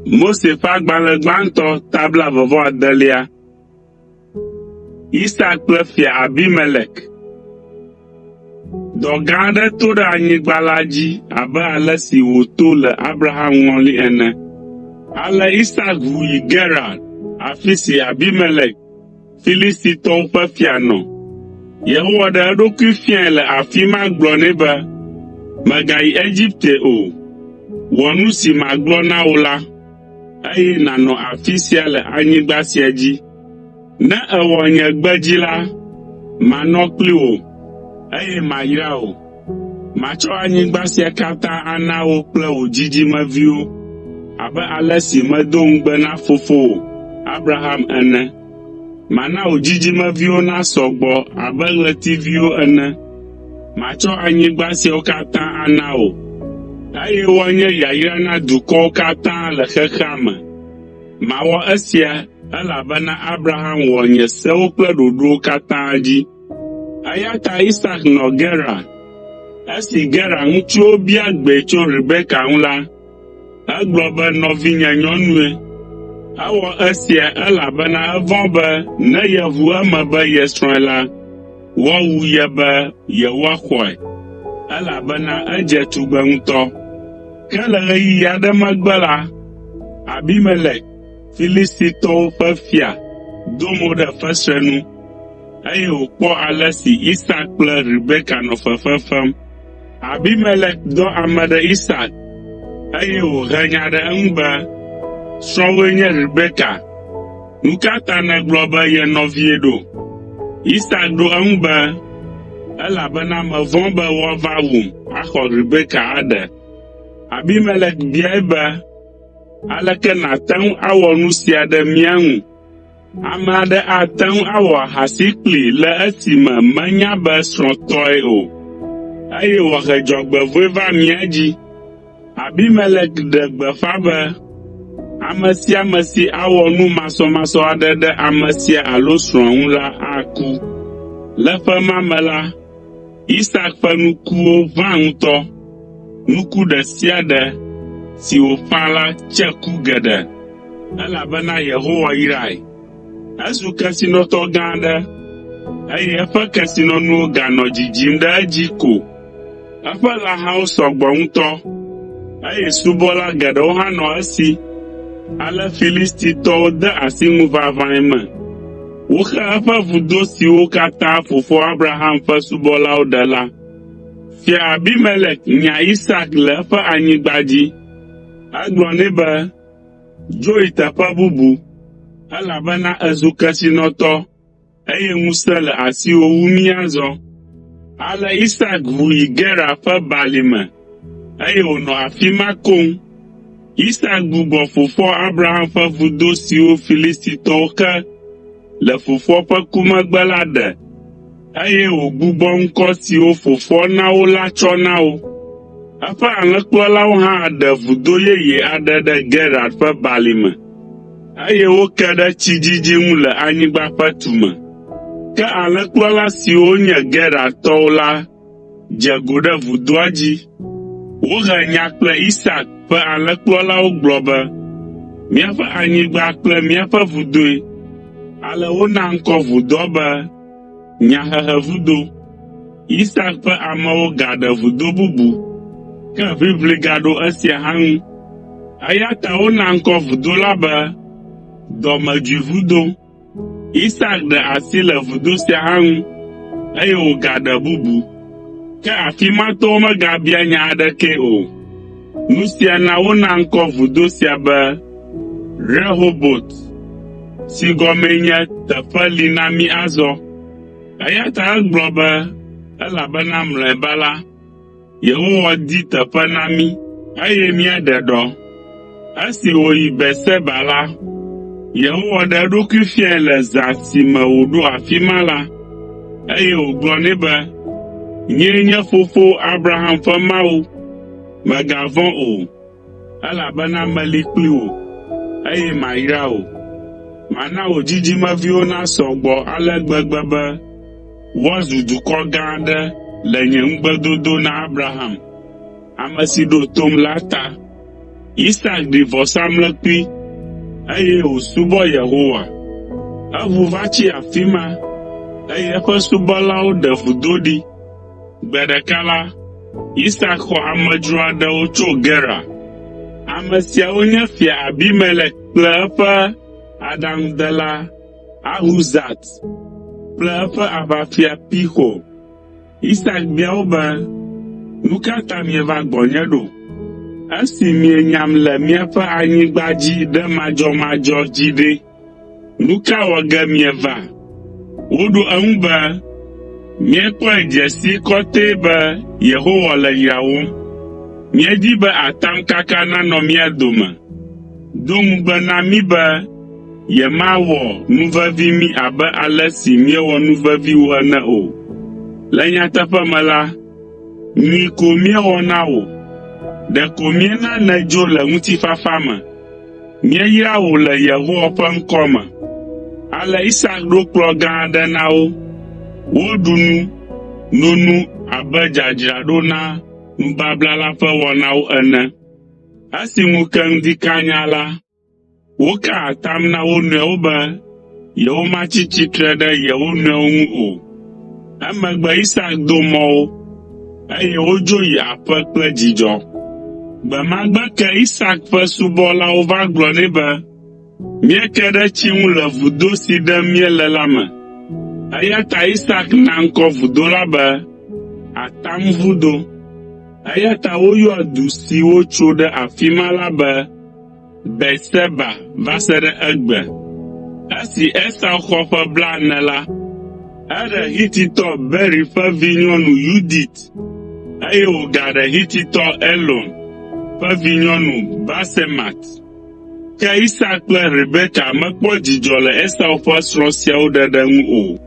Mose ƒe agbalẽ gbãtɔ ta blaeve-vɔ-adelia. Isak kple Fia Abimelek. Dɔ gã aɖe to ɖe anyigba la dzi abe ale si wòto le Abraham ŋɔli ene. Ale Isak ʋu yi Gerar, afi si Abimelek, Filistitɔwo ƒe fia nɔ. Yehowa ɖe eɖokui fiae le afi ma gblɔ nɛ be, “Mègayi Egipte o. Wɔ nu si magblɔ na wò la, eye nànɔ afi sia le anyigba sia dzi. Ne èwɔ nye gbe dzi la, manɔ kpli wò, eye mayra wò. Matsɔ anyigba sia katã ana wò kple wò dzidzimeviwo abe ale si medo ŋugbe na fofowò Abraham ene. Mana wò dzidzimeviwo nasɔ gbɔ abe ɣletiviwo ene. Matsɔ anyigba siawo katã ana wò, eye woanye yayra na dukɔwo katã le xexea me. Mawɔ esia elabena Abraham wɔ nye sewo kple ɖoɖowo katã dzi.” Eya ta Isak nɔ Gerar. Esi Gerar ŋutsuwo bia gbee tso Rebeka ŋu la, egblɔ be, “Nɔvinye nyɔnue.” Ewɔ esia elabena evɔ̃ be ne yeʋu eme be ye srɔ̃e la, woawu ye be yewoaxɔe, elabena edze tugbe ŋutɔ. Ke le ɣeyiɣi aɖe megbe la, Abimelek, Filistitɔwo ƒe fia do mo ɖe fesre nu, eye wòkpɔ ale si Isak kple Rebeka nɔ fefe fem. Abimelek dɔ ame ɖe Isak, eye wòhe nya ɖe eŋu be, “Srɔ̃wòe nye Rebeka. Nu ka ta nègblɔ be ye nɔvie ɖo?” Isak ɖo eŋu be, “Elabena mevɔ̃ be woava wum axɔ Rebeka aɖe.” Abimelek biae be, “Aleke nàte ŋu awɔ nu sia ɖe mía ŋu? Ame aɖe ate ŋu awɔ ahasi kplii le esime menya be srɔ̃tɔe o, eye wòahe dzɔgbevɔ̃e va mía dzi.” Abimelek ɖe gbeƒã be, “Ame sia ame si awɔ nu masɔmasɔ aɖe ɖe ame sia alo srɔ̃a ŋu la aku.” Le ƒe ma me la, Isak ƒe nukuwo ʋã ŋutɔ. Nuku ɖe sia ɖe si wòƒã la tse ku geɖe, elabena Yehowa yrae. Ezu kesinɔtɔ gã aɖe, eye eƒe kesinɔnuwo ganɔ dzidzim ɖe edzi ko. Eƒe lãhawo sɔ gbɔ ŋutɔ, eye subɔla geɖewo hã nɔ esi. Ale Filistitɔwo de asi ŋuʋaʋãe me. Woxe eƒe vudo siwo katã fofoa Abraham ƒe subɔlawo ɖe la. Fia Abimelek nya Isak le eƒe anyigba dzi. Egblɔ nɛ be, “Dzo yi teƒe bubu, elabena èzu kesinɔtɔ, eye ŋusẽ le asiwò wu mí azɔ.” Ale Isak ʋu yi Gerar ƒe balime, eye wònɔ afi ma koŋ. Isak gbugbɔ fofoa Abraham ƒe vudo siwo Filistitɔwo xe le fofoa ƒe ku megbe la ɖe, eye wògbugbɔ ŋkɔ siwo fofoa na wo la tsɔ na wo. Eƒe alẽkplɔlawo hã ɖe vudo yeye aɖe ɖe Gerar ƒe balime, eye woke ɖe tsi dzidzi ŋu le anyigba ƒe tume. Ke alẽkplɔla siwo nye Gerartɔwo la dze go ɖe vudoa dzi. Wohe nya kple Isak ƒe alẽkplɔlawo gblɔ be, “Míaƒe anyigba kple míaƒe vudoe.” Ale wona ŋkɔ vudoa be Nyahehevudo. Isak ƒe amewo gaɖe vudo bubu, ke ʋiʋli gaɖo esia hã ŋu. Eya ta wona ŋkɔ vudo la be Dɔmedzoevudo. Isak ɖe asi le vudo sia hã ŋu, eye wògaɖe bubu. Ke afi ma tɔwo megabia nya aɖekee o. Nu sia na wona ŋkɔ vudo sia be Rehobot, si gɔmee nye “Teƒe li na mí azɔ.” Eya ta egblɔ be, “Elabena mlɔeba la, Yehowa di teƒe na mí, eye míaɖe ɖɔ.” Esi wòyi Beerseba la, Yehowa ɖe eɖokui fiae le zã si me wòɖo afi ma la, eye wògblɔ nɛ be, “Nyee nye fofowò Abraham ƒe Mawu. Mègavɔ̃ o, elabena meli kpli wò, eye mayra wò. Mana wò dzidzimeviwo nasɔ gbɔ ale gbegbe be woazu dukɔ gã aɖe le nye ŋugbedodo na Abraham, ame si ɖo tom la ta.” Isak ɖi vɔsamlekpui, eye wòsubɔ Yehowa. Eʋu va tsi afi ma, eye eƒe subɔlawo ɖe vudo ɖi. Gbe ɖeka la, Isak xɔ amedzro aɖewo tso Gerar. Ame siawo nye Fia Abimelek kple eƒe aɖaŋudela Ahuzat kple eƒe aʋafia Pixol. Isak bia wo be, “Nu ka ta mieva gbɔnye ɖo, esi mienyam le miaƒe anyigba dzi ɖe madzɔmadzɔ dzi ɖe? Nu ka wɔ ge mieva?” Woɖo eŋu be, “Míekpɔe dze sii kɔtɛe be Yehowa le yrawòm. Míedi be atamkaka nanɔ mía dome. Do ŋugbe na mí be yemawɔ nuvevi mí abe ale si míewɔ nuvevi wò ene o. Le nyateƒe me la, nyui ko míewɔ na wò. Ɖeko míena nèdzo le ŋutifafa me. Míeyra wò le Yehowa ƒe ŋkɔ me.” Ale Isak ɖo kplɔ̃ gã aɖe na wo. Woɖu nu, no nu abe dzadzraɖo na nubabla la ƒe wɔnawo ene. Esi ŋu ke ŋdi kanya la, woka atam na wo nɔewo be yewomatsi tsitre ɖe yewo nɔewo ŋu o. Emegbe Isak do mɔ wo, eye wodzo yi aƒe kple dzidzɔ. Gbe ma gbe ke Isak ƒe subɔlawo va gblɔ nɛ be, “Míeke ɖe tsi ŋu le vudo si ɖem míele la me.” Eya ta Isak na ŋkɔ vudo la be “Atamvudo.” Eya ta woyɔa du si wotso ɖe afi ma la be Beerseba va se ɖe egbe. Esi Esau xɔ ƒe blaene la, eɖe Hititɔ Beeri ƒe vinyɔnu Yudit, eye wògaɖe Hititɔ Elon ƒe vinyɔnu Basemat. Ke Isak kple Rebeka mekpɔ dzidzɔ le Esau ƒe srɔ̃ siawo ɖeɖe ŋu o.